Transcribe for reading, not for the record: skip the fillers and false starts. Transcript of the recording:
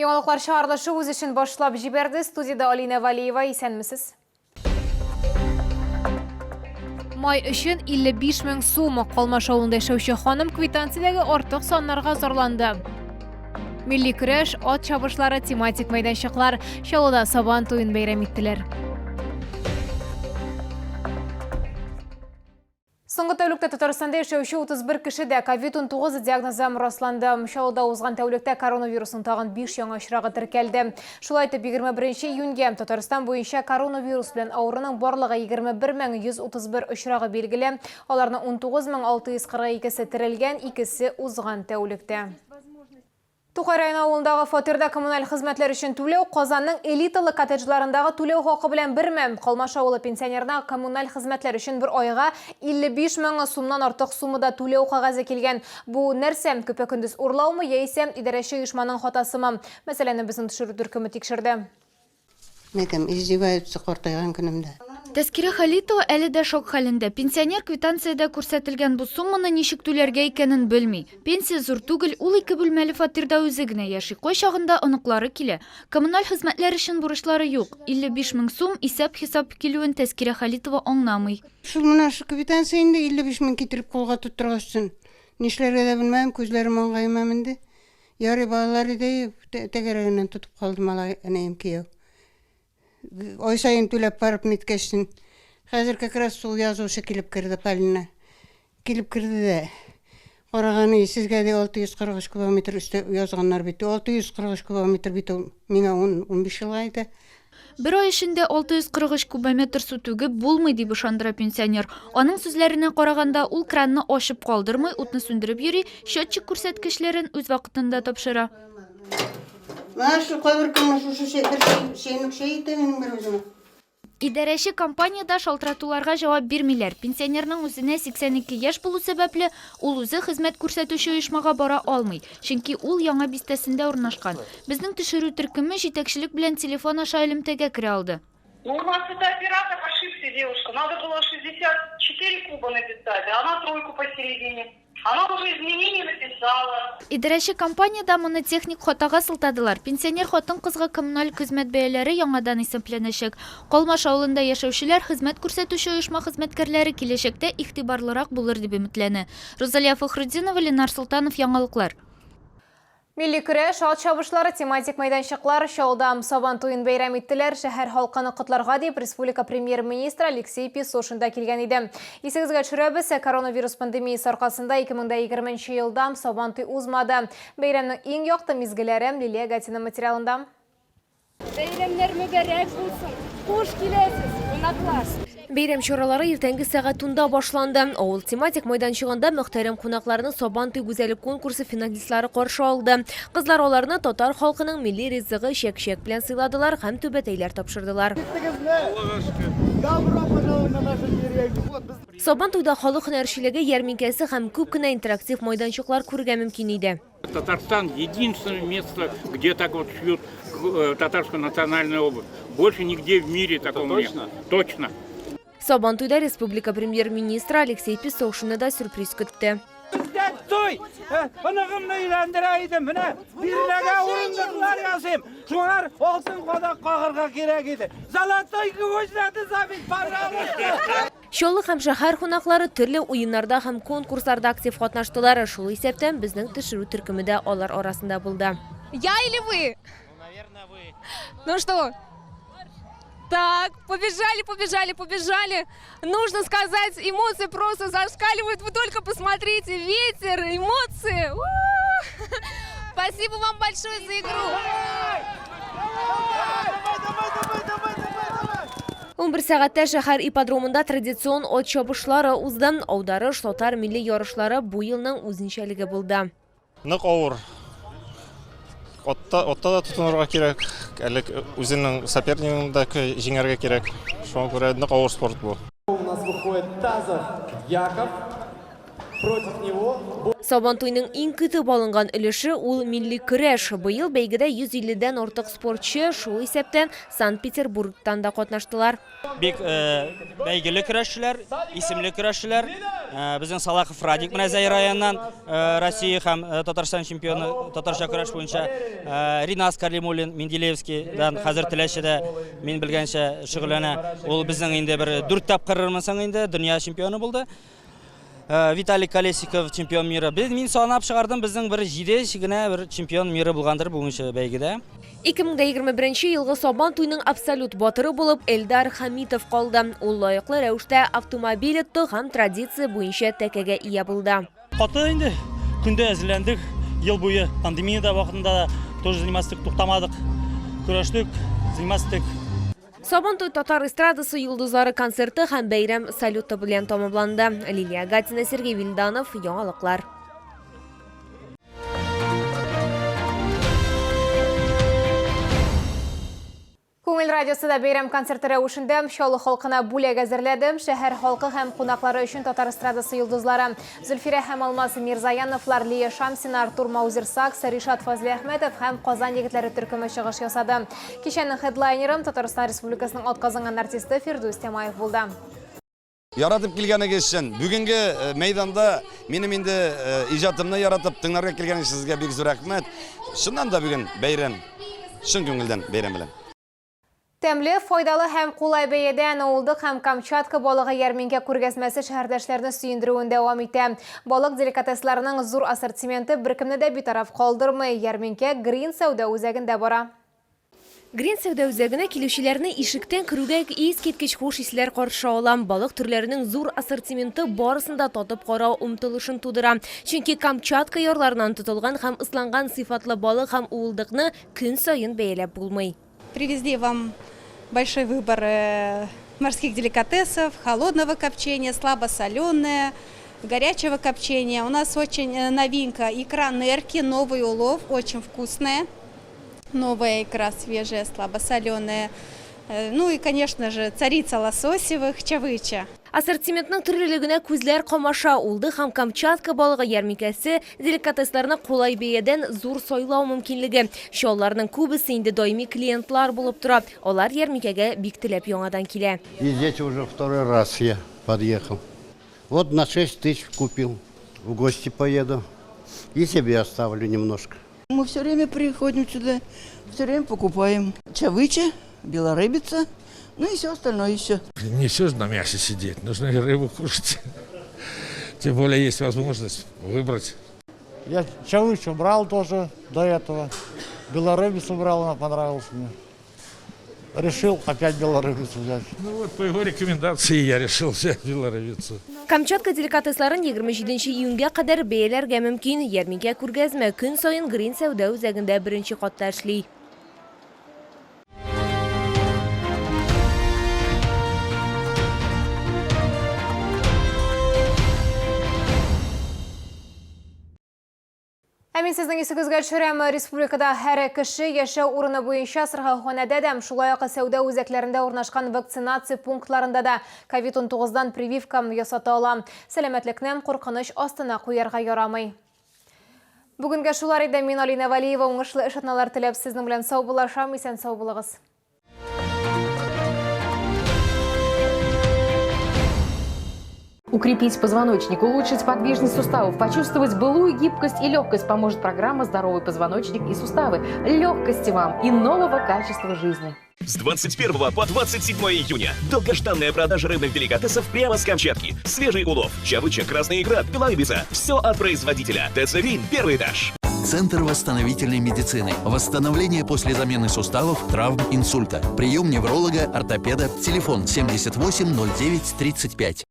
Яңалыклар чыгарылышы үз эшен башлап җибәрде. Студиядә Алинә Валиева. Исәнмесез. Май өчен 55 мең сум. Калмаш авылында яшәүче ханым квитанциядәге артык саннарга зарланды. Милли көрәш, ат чабышлары, тематик мәйданчыклар. Чаллыда Сабан туен бәйрәм иттеләр. Соңгы тәүлектә Татарстанда яшәүче 31 кешедә COVID-19 диагнозы расланды. Чаллыда узган тәүлектә коронавирусның тагын 5 яңа очрагы теркәлде. Шулай итеп, 21 июньгә Татарстан буенча коронавирус белән авыруның барлыгы 21131 очрагы билгеле. Аларның 19642-се терелгән, икесе узган тәүлектә. Тукай районы авылындагы фатирда коммуналь хезмәтләр өчен түләү Казанның элиталы коттеджларындагы түләү хакы белән берме? Калмаш авылы пенсионерына коммуналь хезмәтләр өчен бер айга 55 мең сумнан артык суммада түләү кәгазе килгән. Бу нәрсә, көпә-көндез урлаумы яисә идарәче оешманың хатасымы? Мәсьәләне безнең төшерү төркеме тикшерде. Мәйтәм, издеваются картайган көнемдә. Тәскирә Халитова әле дә шок хәлендә. Пенсионер квитанциядә күрсәтелгән бу сумманы ничек түләргә икәнен белми. Пенсия зур түгел, ул ике бүлмәле фатирда үзе генә яши. Кайчагында оныклары килә. Коммуналь хезмәтләр өчен бурычлары юк. 55 мең сум исәп-хисап килүен Тәскирә Халитова аңнамый. Шул менә шул квитанция инде 55 мең китереп кулга тоттыргачтын. Нишләргә дә белмәдем, күзләрем маңгаема менде. Ярый, балалар иде, тәгәрәгеннән тотып калды малай, әнәем кияү. Ай саен түләп барып ниткәчтен. Хәзер как раз сул язучы килеп керде, Полина. Килеп керде дә, караган, сезгә ди 643 кубометр өстә язганнар бит. 643 кубометр бит ул миңа 10-15 елга әйтә. Бер ай эчендә 643 кубометр су түгеп булмый, дип ышандыра пенсионер. Аның сүзләренә караганда, ул кранны ачып калдырмый, утны сүндереп йөри, счетчик күрсәткечләрен үз вакытында тапшыра. Менә шул кайбер көнне шушы чәй, бер чәйнек чәй итә минем бер үземә. Идарәче компаниядә шалтыратуларга җавап бирмиләр. Пенсионерның үзенә 82 яшь булу сәбәпле, ул үзе хезмәт күрсәтүче оешмага бара алмый, чөнки ул Яңа бистәсендә урнашкан. Безнең төшерү төркеме җитәкчелек белән телефон аша элемтәгә керә алды. Ну, у нас это оператор ошибся, девушка. Надо было 64 куба написать, а она тройку посередине. Она уже изменения написала. Идарәче компаниядә моны техник хатага сылтадылар. Пенсионер хатын-кызга коммуналь хезмәт бәяләре яңадан исәпләнәчәк. Калмаш авылында яшәүчеләр хезмәт күрсәтүче оешма хезмәткәрләре киләчәктә игътибарлырак булыр дип өметләнә. Рузалия Фәхретдинова, Ленар Солтанов, Яңалыклар. Милли көрәш, ат чабышлары, тематик мәйданчыклар Чаллыда Сабан туен бәйрәм иттеләр. Шәһәр халкын котларга дип республика премьер-министры Алексей Песошин да килгән иде. Исегезгә төшерәбез, коронавирус пандемиясе аркасында 2020 нче елда Сабан туй узмады. Бәйрәмнең иң якты мизгелләре Лилия Гатина материалында. Бәйрәмнәр мөбарәк булсын! Хуш киләсез, кунаклар! Бәйрәм чаралары иртәнге сәгать унда башланды. Авыл тематик майданчыгында мөхтәрәм кунакларны Сабантуй гүзәле конкурсы финалистлары каршы алды. Кызлар аларны татар халкының милли ризыгы чәк-чәк белән сыйладылар һәм түбәтәйләр тапшырдылар. Сабантуйда халык һөнәрчелеге ярминкәсе һәм күп кенә интерактив майданчыклар күрергә мөмкин иде. Татарстан единственное место, где так вот шьют э, татарскую национальную обувь. Больше нигде в мире такого нет. Точно. Сабантуйда республика премьер-министры Алексей Песошины да сюрприз көтте. Бездә туй! Э, оныгымны өйләндерә идем. Менә бирнәгә урындыклар ясыйм. Шуңар алтын кадак кагырга кирәк иде. Золотой гвоздь надо забить, пожалуйста. Чаллы һәм шәһәр кунаклары төрле уеннарда һәм конкурсларда актив катнаштылар, шул исәптән безнең төшерү төркеме дә алар арасында булды. Я или вы? Ну, наверное, вы. Ну что? Так, побежали, побежали, побежали. Нужно сказать, эмоции просто зашкаливают. Вы только посмотрите, ветер, эмоции. Спасибо вам большое за игру. 11 сәгатьтә шәһәр ипподромында традицион ат чабышлары узды. Аударыш татар милли ярышлары бу елның үзенчәлеге булды. Нык авыр. Атта, атта да тотынырга кирәк, әле үзеңнең сопернигыңны да җиңәргә кирәк. Шуңа күрә нык авыр спорт бу. У нас выходит Тазов Яков. Сабантуйның иң көтеп алынган өлеше ул милли көрәш. Быел бәйгедә 150 дән артык спортчы, шул исәптән Санкт-Петербургтан да катнаштылар. Бик бәйгеле көрәшчеләр, исемле көрәшчеләр. Безнең Салахов Радик менә Зәй районыннан Россия һәм Татарстан чемпионы татарча көрәш буенча. Ринас Калимуллин Менделеевскийдан хәзер Теләчедә, мин белгәнчә, шөгыльләнә. Ул безнең инде бер дүрт тапкырмы соң инде дөнья чемпионы булды. Виталий Колесников чемпион мира. Без мин санап чыгардым, безнең бер җиде генә бер чемпион мира булгандыр бүгенче бәйгедә. 2021 елгы Сабан туйның абсолют батыры булып Эльдар Хәмитов калды. Ул лаеклы рәвештә автомобиль отты һәм традиция буенча тәкәгә ия булды. Каты инде көндә әзерләндек, ел буе пандемия дә вакытында да тоже заниматься иттек, туктамадык, көрәштек, заниматься иттек. Сабантуй татар эстрадасы йолдызлары концерты һәм бәйрәм салюты белән тәмамланды. Лилия Гатина, Сергей Вильданов, Яңалыклар. Күңел радиосы да бәйрәм концерты рәвешендә Чаллы халкына бүләк әзерләде. Шәһәр халкы һәм кунаклары өчен татар эстрадасы йолдызлары Зөлфирә һәм Алмаз Мирзаяновлар, Лия Шамсина, Артур Маузер Сакс, Ришат Фазлиәхмәтов һәм Казан егетләре төркеме чыгыш ясады. Кичәнең хедлайнеры Татарстан Республикасының атказанган артисты Фирдүс Тямаев булды. Яратып килгәнегез өчен, бүгенге э, мәйданда минем инде э, иҗатымны яратып тыңларга килгәнегез сезгә бик зур рәхмәт. Чыннан да бүген бәйрәм, чын күңелдән бәйрәм белән. Тәмле, файдалы һәм кулай бәядән Уылдык һәм Камчатка балыгы ярминкә күргәзмәсе шәһәрдәшләрне сөендерүен дәвам итә. Балык деликатесларының зур ассортименты беркемне дә битараф калдырмый. Ярминкә Грин сәүдә үзәгендә бара. Грин сәүдә үзәгенә килүчеләрне ишектән керүгә үк искиткеч хуш исләр каршы ала. Балык төрләренең зур ассортименты барысын да татып карау омтылышын тудыра. Чөнки Камчатка ярларыннан тотылган һәм ысланган сыйфатлы балык һәм уылдыкны көн саен бәяләп булмый. Привезли вам большой выбор э, морских деликатесов, холодного копчения, слабосоленое, горячего копчения. У нас очень э, новинка икра нерки, новый улов, очень вкусная. Новая икра свежая, слабосоленая. Э, ну и, конечно же, царица лососевых чавыча. Ассортиментның төрлелегенә күзләр камаша. Улды һәм Камчатка балыгы ярминкәсе деликатесларны кулай бәядән зур сайлау мөмкинлеге. Чалларның күбесе инде даими клиентлар булып тора. Алар ярминкәгә бик теләп яңадан килә. И здесь уже второй раз я подъехал. Вот на 6 тысяч купил. В гости поеду. И себе оставлю немножко. Мы все время приходим сюда, все время покупаем. Чавыча, белорыбица, ну и все остальное еще. Не все же на мясе сидеть, нужно и рыбу кушать. Тем более есть возможность выбрать. Я чавычу брал тоже до этого. Белорыбицу брал, она понравилась мне. Решил опять белорыбицу взять. Ну вот по его рекомендации я решил взять белорыбицу. Камчатка деликатесларын 27 июньгә кадәр бәяләргә мөмкин. Ярминкә күргәзмә көн саен Грин сәүдә үзәгендә беренче катта эшли. Ә мин сезнең исегезгә төшерәм, республикада һәр кеше яшәү урыны буенча сырхауханәдә дә, шулай ук сәүдә үзәкләрендә урнашкан вакцинация пунктларында да ковид-19 дан прививка ясата ала. Сәламәтлекне куркыныч астына куярга ярамый. Бүгенгә шулар иде. Мин Алина Валиева уңышлы эш атналар теләп сезнең белән саубуллашам. Исән-сау булыгыз. Укрепить позвоночник, улучшить подвижность суставов, почувствовать былую гибкость и легкость поможет программа «Здоровый позвоночник и суставы». Легкости вам и нового качества жизни. С 21 по 27 июня долгожданная продажа рыбных деликатесов прямо с Камчатки. Свежий улов, чавыча, красная икра, белорыбица. Все от производителя. ТЦ «Вин», первый этаж. Центр восстановительной медицины. Восстановление после замены суставов, травм, инсульта. Прием невролога, ортопеда. Телефон 78 09 35.